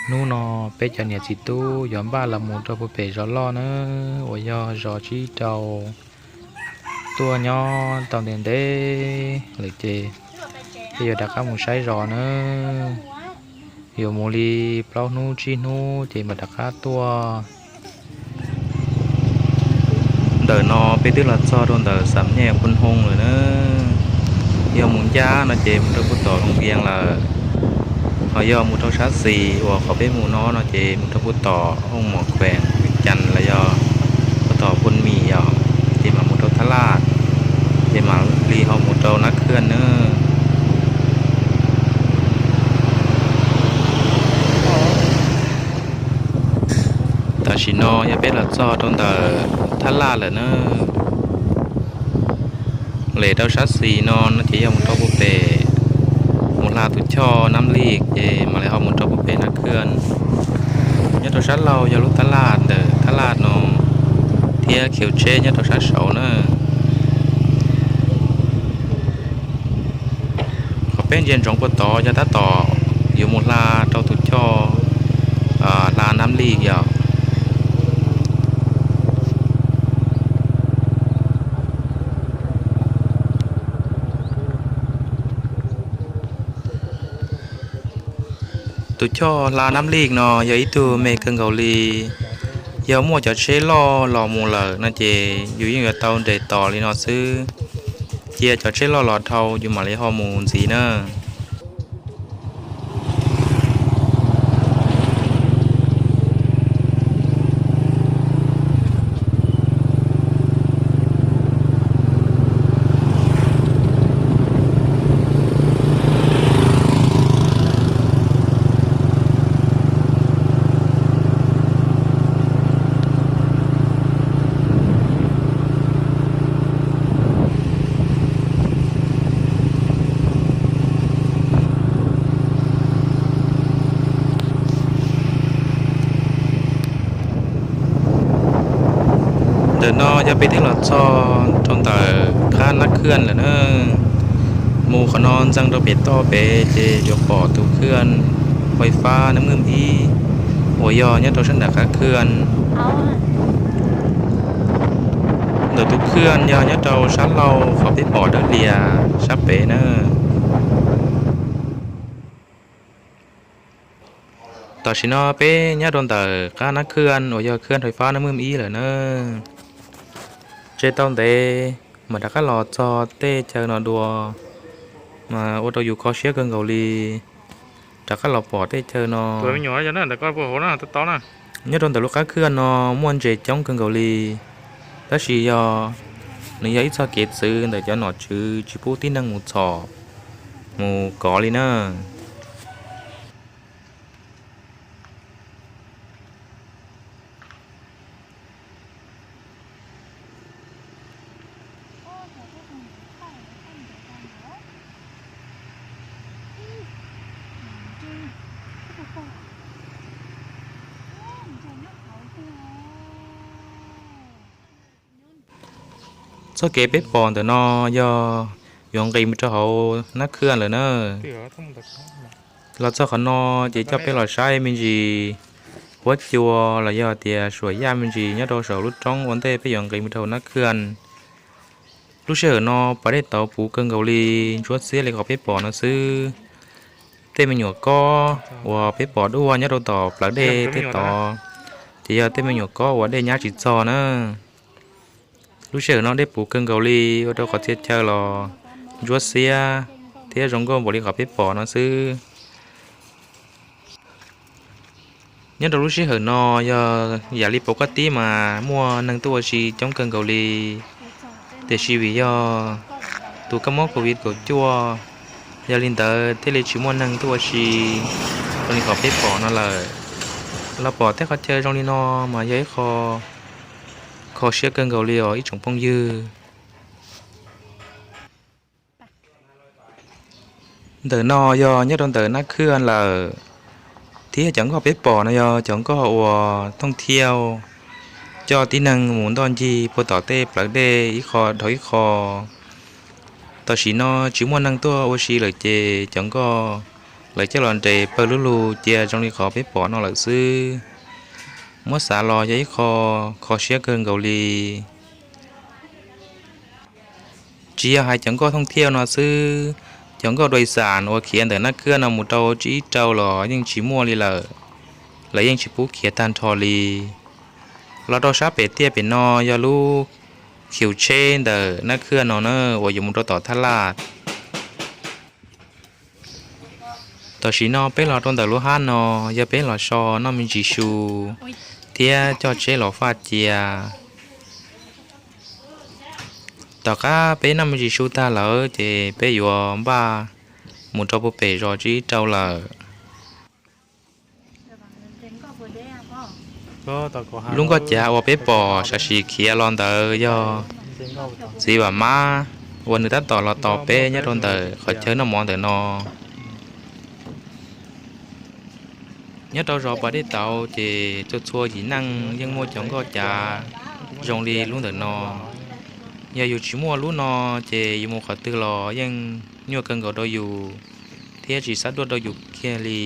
Hnub no peb cov niam txiv tub yuav npaj los mus rau puag pem zos loj na, uas yog zos tsib rau. Tuaj nyob tau ntev ntev lawm ces peb yuav rov qab mus saib zos na. Yuav mus li plaub hnub tsib hnub ces mam rov qab tuaj. Ntawm no peb twb los txog rau ntawm Xam Nyaj Phoos Hoo lawm na. Yog mus ncaj no ces mus rau puag tom Loos Vias lawm, ho yog mus rau sab xis uas qhov peb mus no no ces mus rau puag tom Hoo Mom Khuees Cas los yog puag tom Phoos Mis yom, ces mam mus rau Thab Laj, ces mam li ho mus rau Nab Khwj na. Tam sim no yog peb los txog rau ntawm Thab Laj lawm na. Lem rau sab xis no no ces yog mus rau puag pem, mus hla tus choj Nab Lij ces mam li ho mus rau puag pem Nab Khwj. Nyob rau sab laug yog lub Thab Laj ntawm Thab Laj no, thiab khiv tsheb nyob rau sab saud na. Qhov peb ntsia ntsoov puag tod yog tab tom yuav mus hla rau tus choj hla Nab Lij yom. Tus choj hla Nab Lij no yog ib tug me kawg nkaus li. Yog muaj cov tsheb loj los mus lawm no ces yus yeej yuav tau nres tos li no xwb. Cia cov tsheb loj los dhau yus mam li ho mus ntxiv na. Ntawm no yog peb twb los txog rau ntawm qab Nab Khwj lawm na. Mus qhov no ntxeev rau pem toj pem ces yuav pom tus khwj fais fab Nab Mwj Ib uas yog nyob rau sab nram qab khwj. Ntawm tus khwj yog nyob rau sab laug qhov peb pom dawb lias sab pem na. Tam sim no peb nyob rau ntawm qab Nab Khwj uas yog khwj fais fab Nab Mwj Ib lawm na. Tseem tau ntev mas rov qab los txog tej chaw no dua, mas ua rau yus kho siab kawg nkaus li. Rov qab los pom tej chaw no. Nyob rau ntawm lub qab khwj no muaj ntses coob kawg nkaus li, tab sis yog nws yog ib txoj kev txwv ntawm cov nom tswv tsis pub tib neeg mus txhom mus kov li na. Txoj kev peb pom ntawm no yog yuav nqis mus rau hauv Nab Khwj lawm na. Los txog qhov no ces coj peb los saib me ntsis huab cua los yog tias suam yaj me ntsis nyob rau saum lub roob ua ntej peb yuav nqis mus rau hauv Nab Khwj. Lub sij hawm no pas dej tauv puv kawg nkaus li, ntsuab xiab li qhov peb pom no xwb. Tej me nyuam kob uas peb pom dua nyob rau tom plawv dej tej tod ces yog tej me nyuam kob uas dej nyab tsis txog na. Lub sij hawm no dej puv kawg nkaus li ua rau qhov txhia chaw los ntsuab xiab thiab zoo nkauj npaum li qhov peb pom no xwb. Nyob rau lub sij hawm no yog yam li pom koj tib mas muaj neeg tuaj ua si coob kawg nkaus li, tiam sis vim yog tus kab mob covid kaum cuaj, yog li ntawd thiaj li tsis muaj neeg tuaj ua si zoo li qhov peb pom no lawm. Los pom tej qhov chaw zoo li no mas yog ib qho kho siab kawg nkaus li os ib tsoom phooj ywg. Ntawm no yog nyob rau ntawm Nab Khwj lawm, thiab cov nkoj peb pom no yog cov nkoj uas thooj thiauj coj tib neeg mus ntoj ncig puag tom tej plawv dej ib qho dhau ib qho. Tam sim no tsis muaj neeg tuaj ua si lawm ces cov nkoj Lawv coj los nres pawg lug lug cia zoo li qhov peb pom no lawm xwb. Muab xav los yog ib qho kho siab kawg nkaus li. Tsis yog hais cov nkoj thooj thiaj no xwb, cov nkoj dua xam uas khiav ntawm Naj Khwj no mus rau Tsib Rau los yeej tsis muaj li lawm. Lawv yeej tsis pub khiav tag nrho li. Los rau sab pem tiaj pem no yog lub khiv tsheb ntawm Naj Khwj no na, uas yuav mus rau tom Thaj Laj. Tam sim no peb los rau ntawm lub hab no, yog peb los so noj me ntsis su thiab coj tsheb los faj cia. Tom qab peb noj me ntsis su tag lawm ces peb yuav npaj mus rau puag pem zos Tsib Rau lawm. Lub nkoj cav uas peb pom sam sim khiav los ntawd yog txiv Vam Mab uas nws tab tom los tos peb nyob rau ntawm qhov chaw noj mov ntawm no. Nyob rau zos Pas Dej Tauv ces txhua txhua yim neej yeej muaj cov nkoj cav zoo li lub ntawm no. Yog yus tsis muaj lub no ces yus mus qhov twg los yeej nyuaj kawg nkaus rau yus thiab tsis xav duaj rau yus kiag li.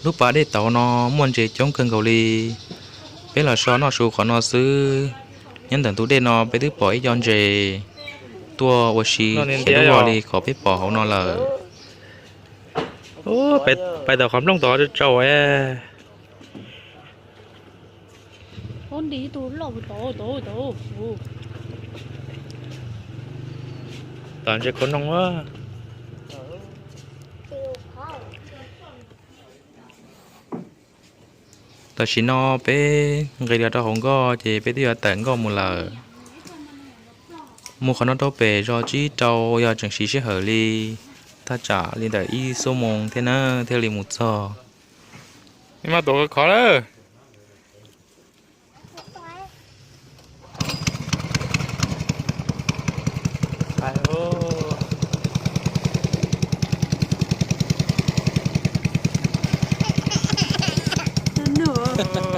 Lub pas dej tauv no muaj ntses coob kawg nkaus li. Peb los so noj su qhov no xwb, nyob ntawm ntug dej no peb twb pom ib co ntses tuaj ua si khiav luaj li qhov peb pom hauv no lawm. Pais tom qhov nplooj tod tsaus. Tom ntses khov noog. Tam sim no peb nqis los rau hauv nkoj ces peb twb yuav tawm nkoj mus lawm. Mus qhov no rau pem zos Tsib Rau yog tseem siv sij hawm li thaj tsam li ntawm ib xuab moos thiab na thiaj li mus txog. Maj tuav khov lawm.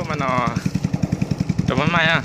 Mas no rau maj maj na.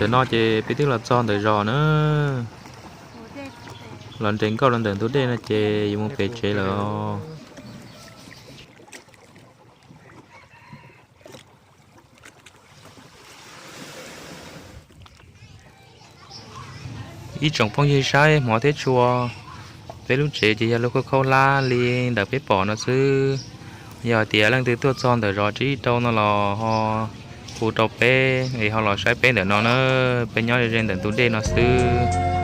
Ntawm no ces peb twb los txog ntawm zos na, los nres nkauj los ntawm ntug dej no ces yuav mus pem tsev lawm. Ib tsoom phooj ywg saib hmov thiab tshua, peb lub tsev ces yog lub khaub khaub hlab li ntawm peb pom no xwb. Yog hais tias leej twg tuaj txog ntawm zos Tsib Rau no los ho hu rau peb es ho los saib peb ntawm no na, peb nyob ze ntawm ntug dej no xwb.